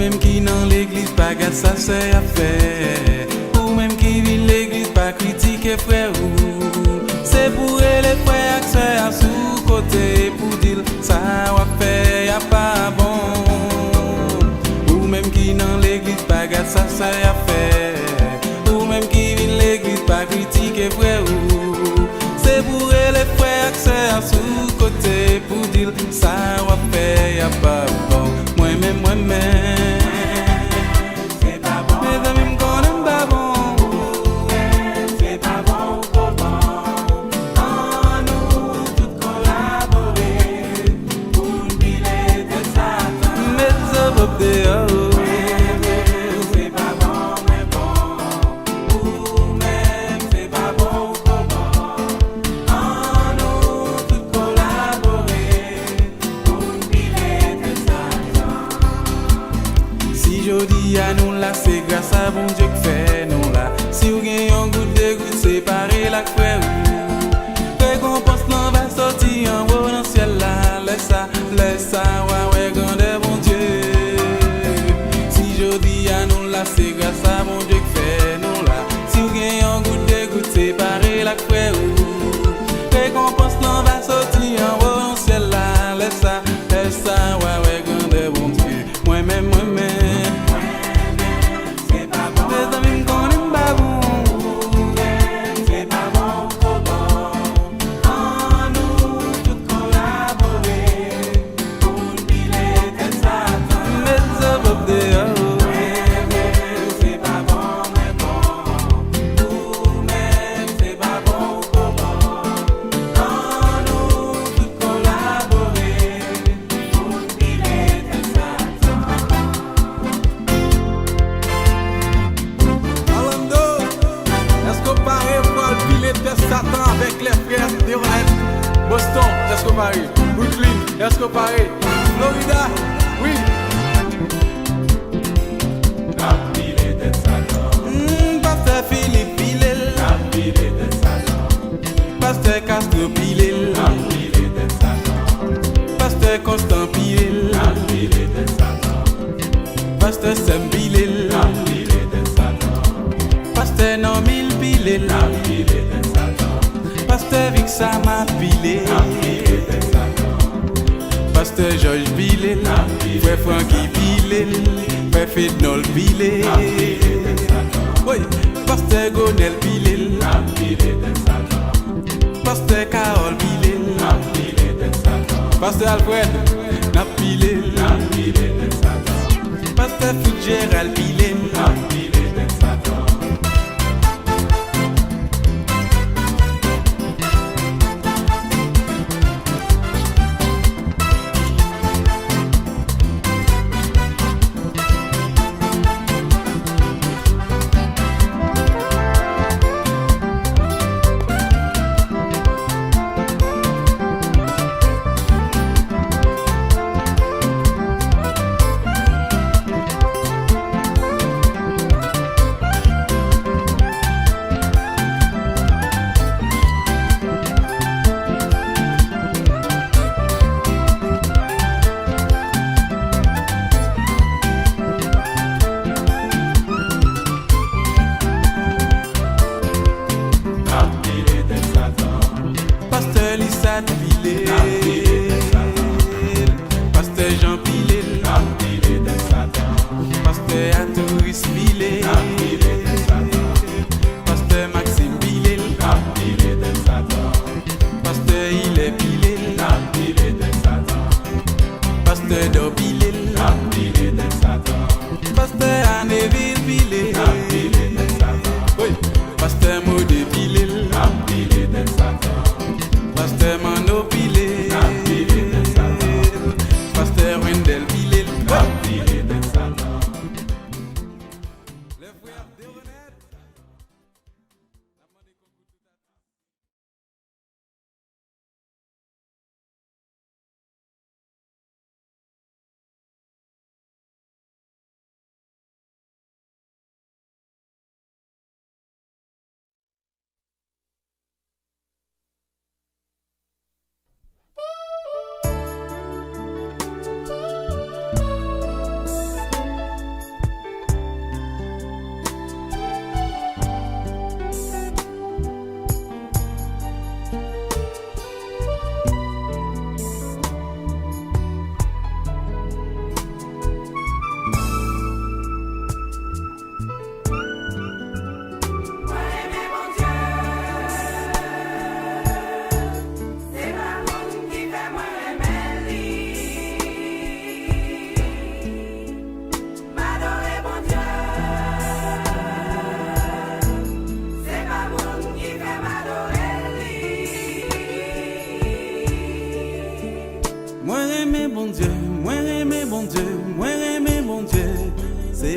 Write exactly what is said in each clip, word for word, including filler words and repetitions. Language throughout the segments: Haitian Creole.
Menm ki nan legliz, pa gad sa sè a fè. Ou menm ki vin legliz, pa kritike frè ou. Se pou rele frè ak sè a sou kote pou di l sa w ap fè a pa bon. Ou menm ki nan legliz, pa gad sa sè a fè. Ou menm ki vin legliz, pa kritike frè ou. Se pou rele frè ak sè a sou kote pou di l sa w ap fè a pa bon. Mwen menm, mwen menm. Mezanmi, m konnen m pa bon. Ou menm, se pa bon ou poko bon. Ann nou tout kolabore pou n pile tèt Satan. Met Zobop deyò. Mwen menm, se pa bon mwen bon. Ou menm, se pa bon ou poko bon. Ann nou tout kolabore. Si jodi a nou la, se gras a Bondye k fè nou la. Si w gen yon gout, de gout, separe l ak frè ou. Rekonpans lan va soti anwo nan syèl la. Lè sa, lè sa, w a wè grandè Bondye. Si jodi a nou la, se gras a Bondye k fè nou la. Si w gen yon gout, de gout, separe l ak frè ou. Rekonpans lan va soti anwo nan syèl la. Lè sa, lè sa, w a wè grandè Bondye. Mwen menm, mwen menm. Mezanmi, m konnen m pa bon. Ann nou tout kolabore. Pou n pile tèt Satan. Met Zobop deyò. Mwen menm, se pa bon mwen bon. Ou menm, se pa bon ou poko bon. Ann nou tout kolabore. Pou n pile tèt Satan. Orlando, èske w pare pou al pile tèt Satan avèk lè frè Deronèt? Boston, èske w pare? Brooklyn, èske w pare? Florida, wi. N ap pile tèt Satan. Mm, Pastè Philippe pile l. N ap pile tèt Satan. Pastè Castro pile l. N ap pile tèt Satan. Pastè Constant pile l. N ap pile tèt Satan. Pastè Sèm pile l. N ap pile tèt Satan. Pastè Normil pile l. N ap pile tèt Satan. Pastè Viksama pile. N ap pile tèt Satan. Pastè Jòj pile l. N ap pile tèt Satan. Frè Franky pile l. Frè Fednol pile l. N ap pile tèt Satan. Woy, Pastè Gonèl pile l. N ap pile tèt Satan. Pastè Carole pile l. N ap pile tèt Satan. Pastè Alfred, n ap pile l. N ap pile tèt Satan. Pastè Fitzgerald pile l. N ap pile tèt Satan. N ap pile tèt Satan. Pastè Lisat pile l. N ap pile tèt Satan. Pastè Jean pile l. N ap pile tèt Satan. Pastè Atouris pile l. N ap pile tèt Satan. Pastè Maxime pile l. N ap pile tèt Satan. Pastè Ilè pile l. N ap pile tèt Satan. Pastè Dò pile l. N ap pile tèt Satan. Pastè Anevil pile. N ap pile tèt Satan. Wi. Pastè Modé pile l. N ap pile tèt Satan. Pastè Manno pile. N ap pile tèt Satan. Pastè Wendell pile l. N ap pile tèt Satan. Lè frè ap derenet.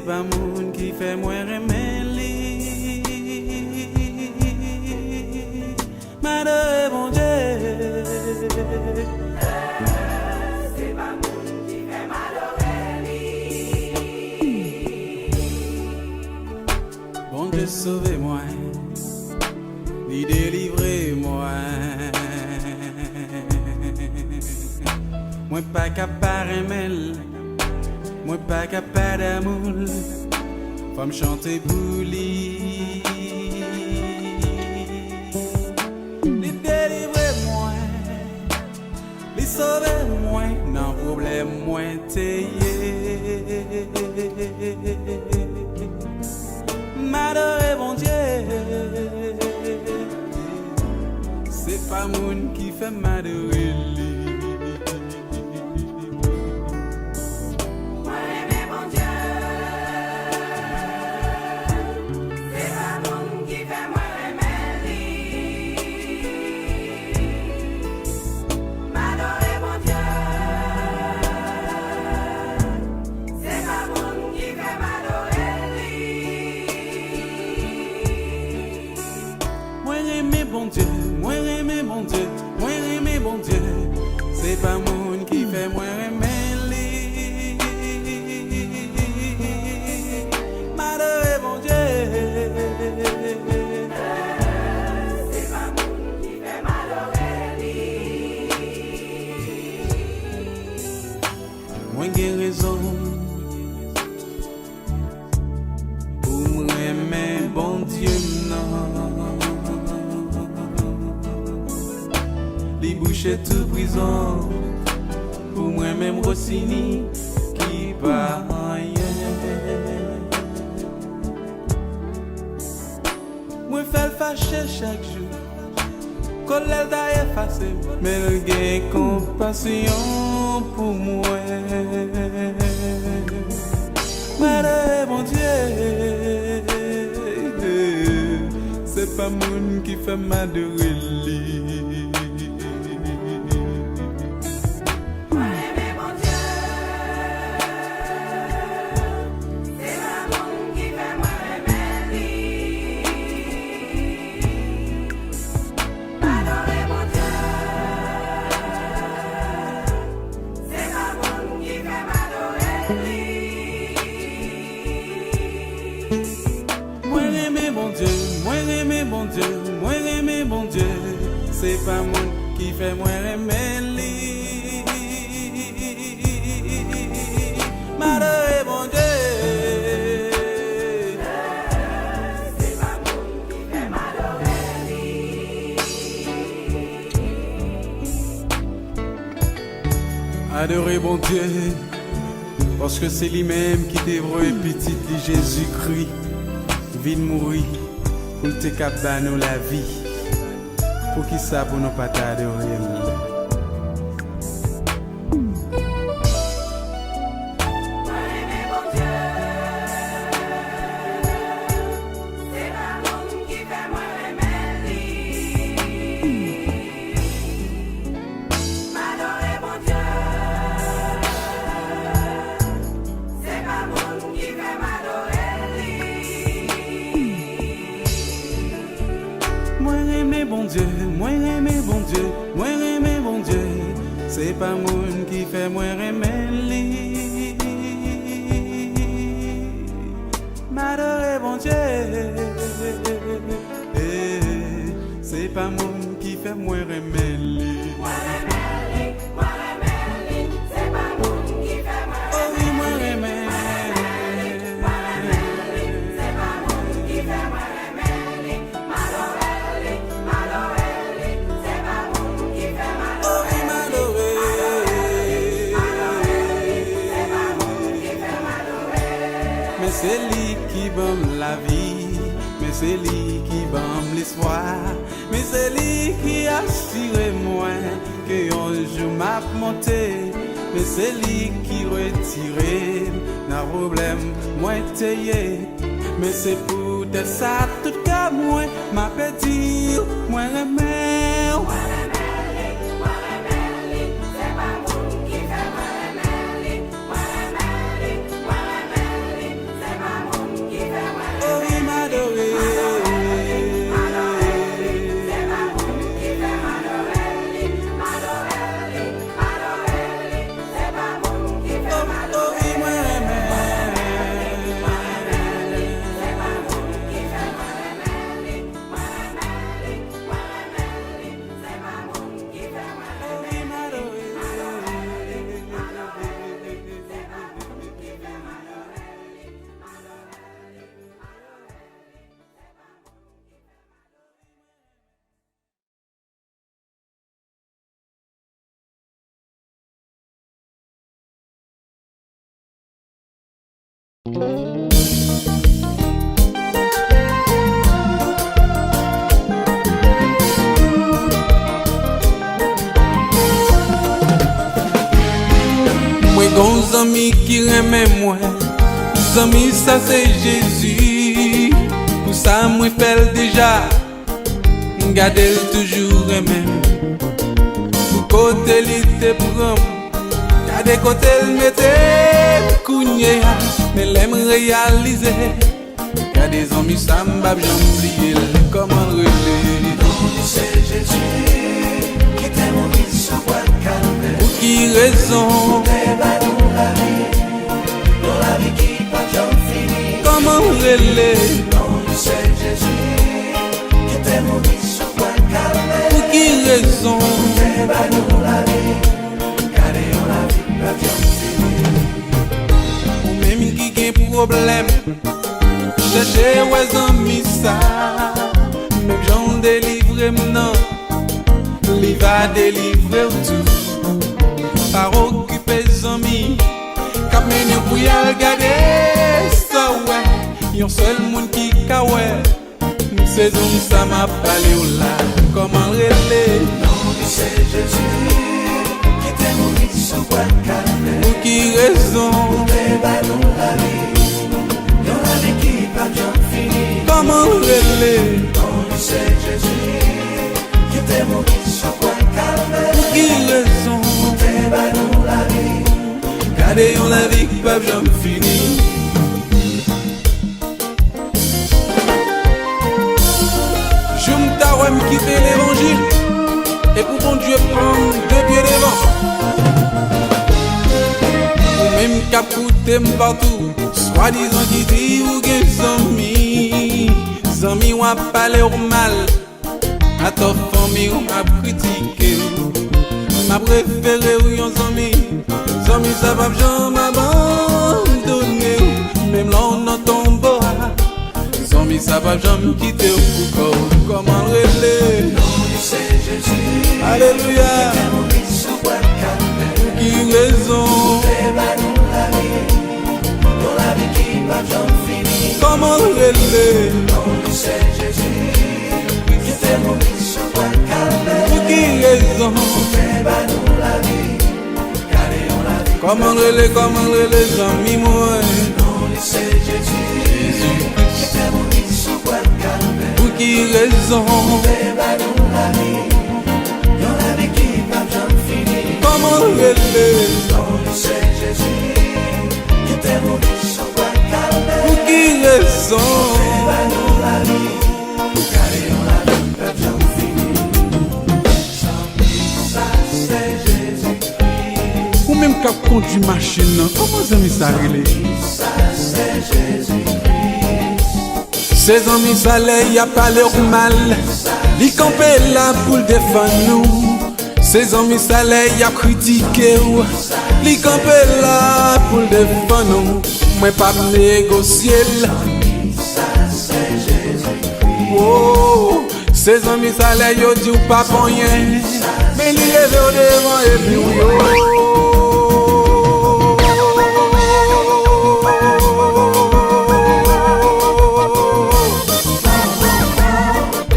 Pa moun ki fè mwen renmen li. M adore Bondye. Se pa moun ki fè m adore li. Bondye sove mwen, li delivre mwen. Mwen pa ka pa renmen l, mwen pa ka pa damou l. Fò m chante pou li. Li delivre mwen, li sove mwen nan pwoblèm mwen te ye. M adore Bondye. Se pa moun ki fè m adore li. Mwen renmen Bondye. Se pa moun ki fè mwen renmen li. M adore Bondye. Se pa moun ki fè m adore li. Mwen renmen Bondye, mwen renmen Bondye, mwen renmen Bondye. Se pa moun ki fè mwen renmen li. M adore Bondye. Se pa moun ki fè m adore li. Mwen gen rezon pou m renmen Bondye m nan. Li bouche tout prizon pou mwen, menm Rosini ki pa anyen. Mwen fè l fache chak jou. Kolè l ta efase m, men l gen konpasyon pou mwen. M adore Bondye. Se pa moun ki fè m adore li. Mwen renmen Bondye. Se pa moun ki fè mwen renmen li. M adore Bondye. Se pa moun ki fè m adore li. Mwen renmen Bondye, mwen renmen Bondye, mwen renmen Bondye. Se pa moun ki fè mwen renmen li. M adore Bondye. Se pa moun ki fè m adore li. Adore Bondye, paske se li menm ki te voye pitit li Jezikri vin mouri pou l te ka ba nou lavi. Poukisa pou nou pa ta adore l? M adore Bondye. Se pa moun ki fè m adore li. Mwen renmen Bondye, mwen renmen Bondye, mwen renmen Bondye. Se pa moun ki fè mwen renmen li. M adore Bondye. Eh, se pa moun ki fè mwen renmen li. Mwen renmen li, mwen renmen li, se pa moun ki fè mwen renmen li. Oh wi, mwen renmen li, mwen renmen li, se pa moun ki fè mwen renmen li. M adore li, m adore li, se pa moun ki fè m adore li. M adore li, m adore li, se pa moun ki fè m adore li. Men se li ki ban m lavi, men se li ki ban m lespwa, men se li ki asire mwen ke yon jou m ap monte, men se li ki retire m nan pwoblèm mwen te ye. Men se poutèt sa tout kè mwen m ape di w mwen renmen w. Mwen renmen li, mwen renmen li, se pa moun ki fè mwen renmen li. Mwen renmen li, mwen renmen li, se Mwen gon zanmi ki renmen mwen. Zanmi sa se Jezi. Pou sa mwen fè l deja. M gade l toujou renmen m. Pou kote li te pran m. Gade kote l mete m kounye a. Men lè m reyalize. Gade zanmi sa m p ap janm bliye l. Kòman l rele? Non li se Jezi ki te mouri sou bwa Kalvè. Pou ki rezon? Pou te ba nou lavi, yon lavi ki p ap janm fini. Kòman l rele? Non li se Jezi ki te mouri sou bwa Kalvè. Pou ki rezon? Pou te ba nou lavi, gade yon lavi k p ap janm fini. Ou menm ki gen pwoblèm, chèche wè zanmi sa. Menm jan w delivre m nan, li va delivre w tou. Pa okipe zanmi k ap mennen w pou y al gade sa w wè. Yon sèl moun ki ka wè, se zanmi sa m ap pale w la. Kòman l rele? Non li se Jezi ki te mouri sou bwa Kalvè. Pou ki rezon? Pou te ba nou lavi, yon lavi ki p ap janm fini. Kòman l rele? Non li se Jezi ki te mouri sou bwa Kalvè. Pou ki rezon? Pou te ba nou lavi, gade yon lavi k p ap janm fini. Jou m ta wè m kite levanjil, e pou Bondye pran m de pye devan. Ou menm k ap koute m patou, swadizan ki di ou gen zanmi, zanmi w ap pale w mal, atò fanmi w ap kritike w, m ap refere w yon zanmi. Zanmi sa p ap janm abandone w, menm lè w nan tonbo a. Zanmi sa p ap janm kite w pou kò w. Kòman l rele? Non li se Jezi. Alelouya. Ki te mouri sou bwa Kalvè. Pou ki rezon? Pou te ba nou lavi, yon lavi ki p ap janm fini. Kòman l rele? Non li se Jezi. Ki te mouri sou bwa Kalvè. Pou ki rezon? Pou te ba nou lavi. Kòman l rele, kòman l rele, zanmi mwen? Non li se Jezi. Jezi Kris. Ki te mouri sou bwa Kalvè. Pou ki rezon? Pou te ba nou lavi, yon lavi ki p ap janm fini. Kòman l rele? Non li se Jezi. Ki te mouri sou bwa Kalvè. Pou ki rezon? Pou te ba nou lavi, gade yon lavi k p ap janm fini. Ou menm k ap kondui machin nan, kòman zanmi sa rele? Se zanmi sa lè y ap pale w mal, li kanpe la pou l defann ou. Se zanmi sa lè y ap kritike w, li kanpe la pou l defann ou. Mwen p ap negosye l. Wo, se zanmi sa lè yo di w p ap anyen, men li leve w devan epi w yo.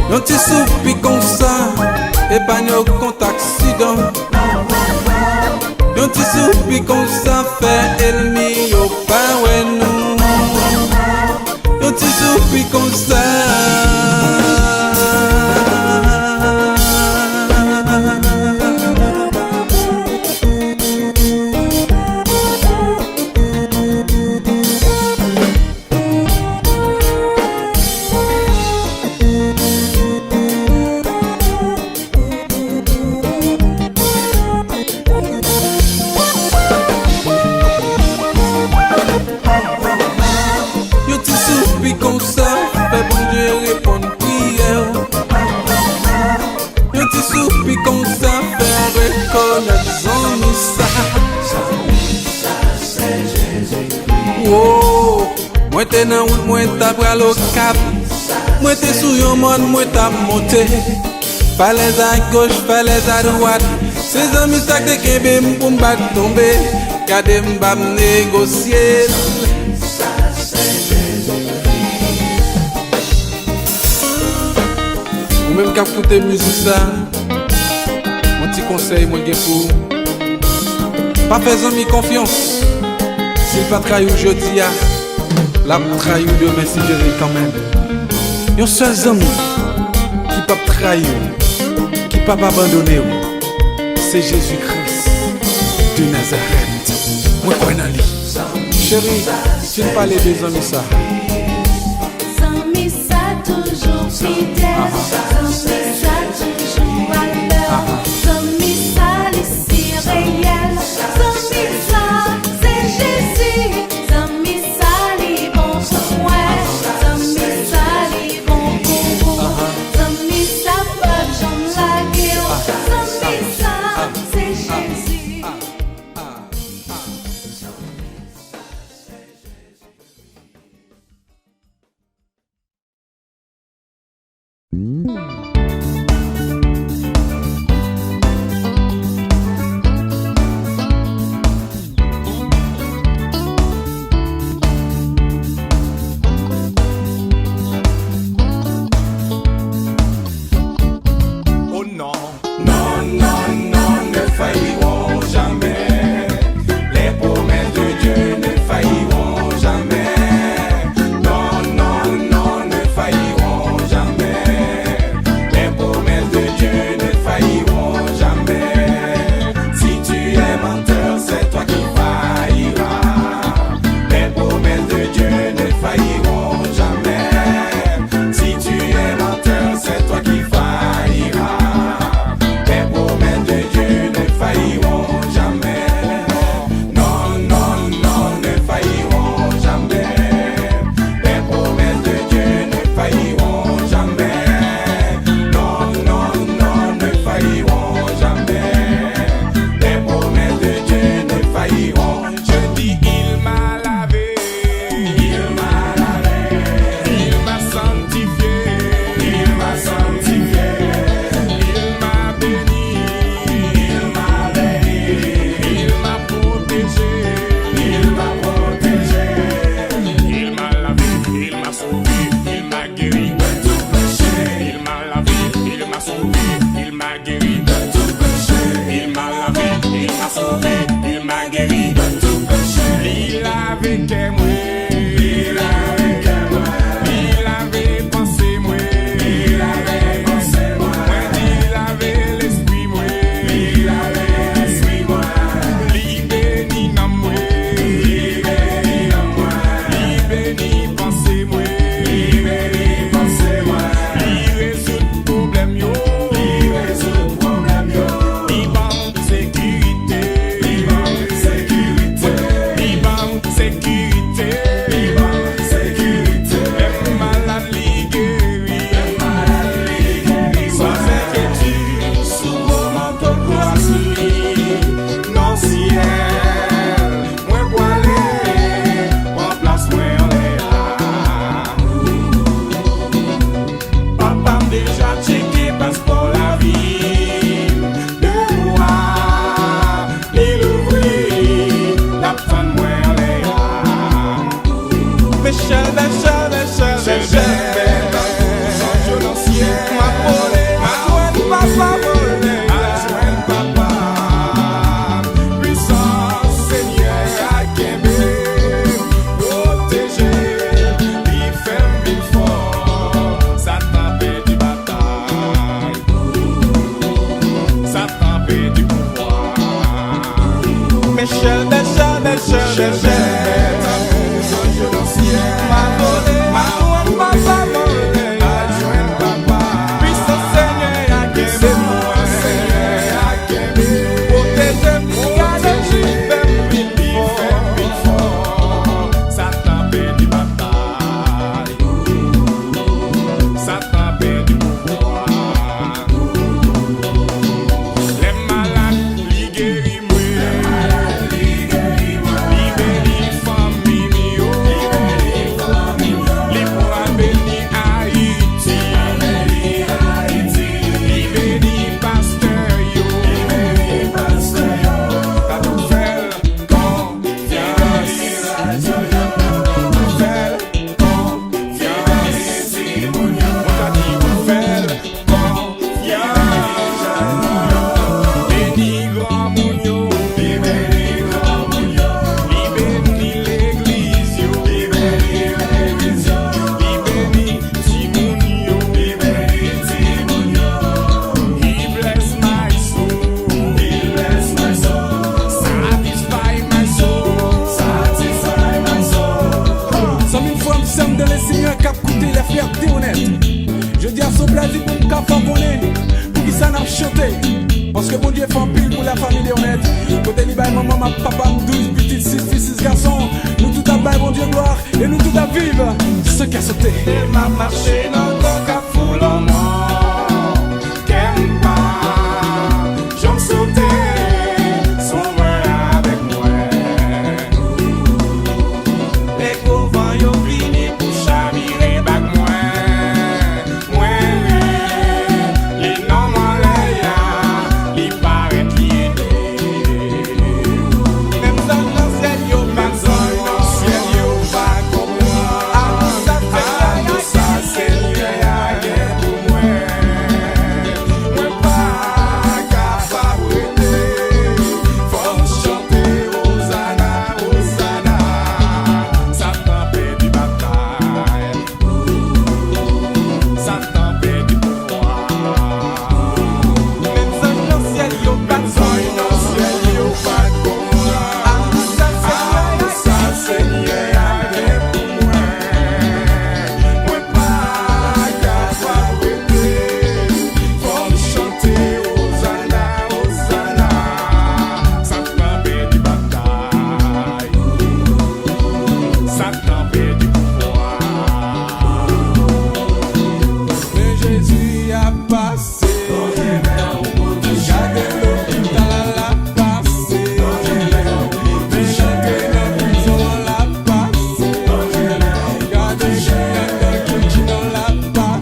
Yon ti soupi konsa, epagne w kont aksidan. Yon ti soupi konsa fè ènmi yo pa wè nou. Yon ti soupi konsa. Yon ti soupi konsa fè Bondye reponn priyè w. Yon ti soupi konsa fè rekonèt zanmi sa. Wo, mwen te nan wout, mwen ta pral Okap. Mwen te sou yon mòn, mwen t ap monte. Falèz agoch, falèz adwat. Se zanmi sa k te kenbe m pou m pa t tonbe. Gade m p ap negosye l. k ap koute mizik sa, yon ti konsèy mwen gen pou ou. Pa fè zanmi konfyans. Si l pa trayi w jodi a, l ap trayi w demen si Dye vle kanmenm. Yon sèl zanmi ki p ap trayi w, ki p ap abandone w, se Jezi Kris de Nazarèt. Mwen kwè nan li. Cheri, fin pale de zanmi sa. Zanmi sa toujou fidèl, zanmi sa toujou alè, zanmi sa li si reyèl, zanmi sa se Jezi, zanmi sa li bon pou mwen, zanmi sa li bon pou ou, zanmi sa p ap janm lage w, zanmi sa se Jezi. Oh non. Non, non, non, ne failliront jamais. Les promesses de Dieu ne failliront jamais. Non, non, non, ne failliront jamais. Les promesses de Dieu ne failliront jamais. Si tu es menteur, c'est toi qui failliras. Les promesses de Dieu ne failliront jamais. Si tu es menteur, c'est toi qui failliras. Les promesses de Dieu ne failliront jamais. Non, non, non, ne failliront jamais. Les promesses de Dieu ne failliront jamais. Non, non, non, ne failliront jamais. Les promesses de Dieu ne failliront. Je dis, il m'a lavé, il m'a lavé, il m'a sanctifié, il m'a sanctifié, il m'a béni, il m'a béni, il m'a protégé, il m'a protégé, il m'a lavé, il m'a sauvé, il m'a guéri de tout péché, il m'a lavé, il m'a sauvé, il m'a guéri de tout péché. Il m'a lavé, il m'a sauvé, il m'a guéri de tout péché. Li lave kè mwen, li lave kè mwen, li lave panse mwen, li lave panse mwen. Mwen di li lave lespri mwen, li lave lespri mwen. Li beni nanm mwen, li beni nanm mwen, li beni panse mwen, li beni panse mwen. Li rezoud pwoblèm yo, li rezoud pwoblèm yo. Li ban m sekirite, li ban m sekirite, li ban m sekirite, li ban m sekirite. Lè m malad li geri, lè m malad li geri. San enkyetid, sou gwo manto glas li, nan syèl mwen pwale, pran plas mwen anlè a. Papa m deja tcheke paspò lavi m, de bwa li louvri, l ap tann mwen anlè a. Mechèl, Mechèl, Mechèl, Mechèl, Mechèl, m ap vole, m ap jwenn papa vole, m ap jwenn papa. Pwisans Senyè a kenbe m, pwoteje m, li fè m vin fò. Satan pèdi batay, Satan pèdi pouvwa. Mechèl, Mechèl, Mechèl, Mechèl, m ap vole, m ap jwenn papa vole, Di pou m ka fè w konnen poukisa n ap chante. Paske Bondye fè anpil pou lafanmi Leonette. Kote li bay manman m ak papa m douz pitit, sis fi, sis gason. Nou tout ap bay Bondye glwa e nou tout ap viv san kè sote. E m ap mache nan gran kafou lanmò. Kè m pa janm sote. Sonm avèk mwen. Lè gwo van yo vini pou chavire bak mwen. Mwen rele non m anlè a, li parèt, li ede. Menm zòn nan syèl yo pa konn. Menm zòn nan syèl yo pa konprann. Amoun sa Senyè a gen pou mwen. Mwen pa kapab rete. Fò m chante Ozana, Ozana. Satan pèdi batay. Satan pèdi pouvwa. Menm zanj nan syèl yo pa t konprann. Zanj nan syèl yo pa t konprann. Amoun sa Senyè a, amoun sa Senyè a gen pou mwen. Mwen pa kapab rete. Fò m chante Ozana, Ozana. Satan pèdi batay. Satan pèdi pouvwa. Men Jezi ap pase. Gade lopital la pase. Men antre nan prizon an la pase. Gade moun anndan tribinal la pase.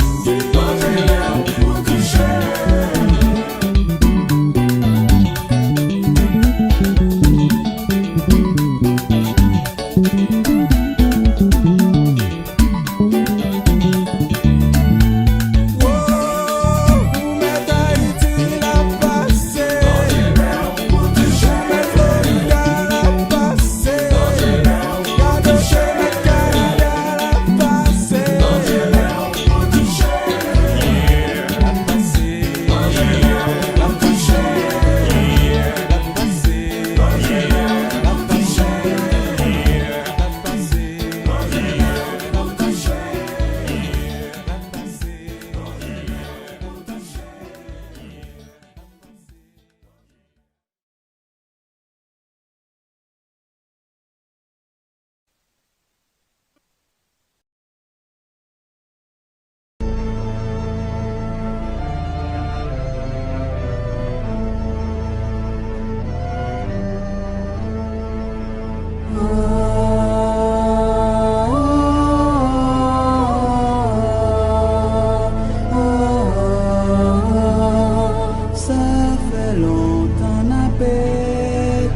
Sa fè lontan n ape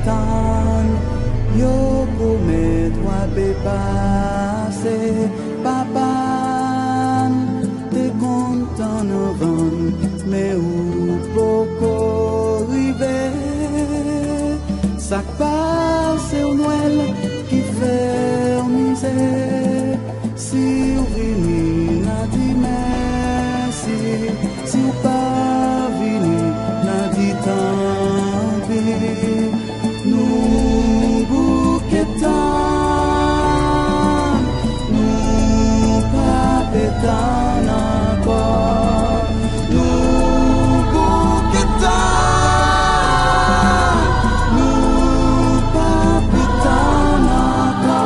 tann, yo pwomèt w ape pase. Papa n te konn tann anvan n, men ou poko rive. Sa k pase w Nwèl ki fè w mize? Si w vini, n a di mèsi. Si w pa vini, n a di tanpi. Nou bouke tann, nou pa pe tann ankò. Nou bouke tann, nou pa pe tann ankò.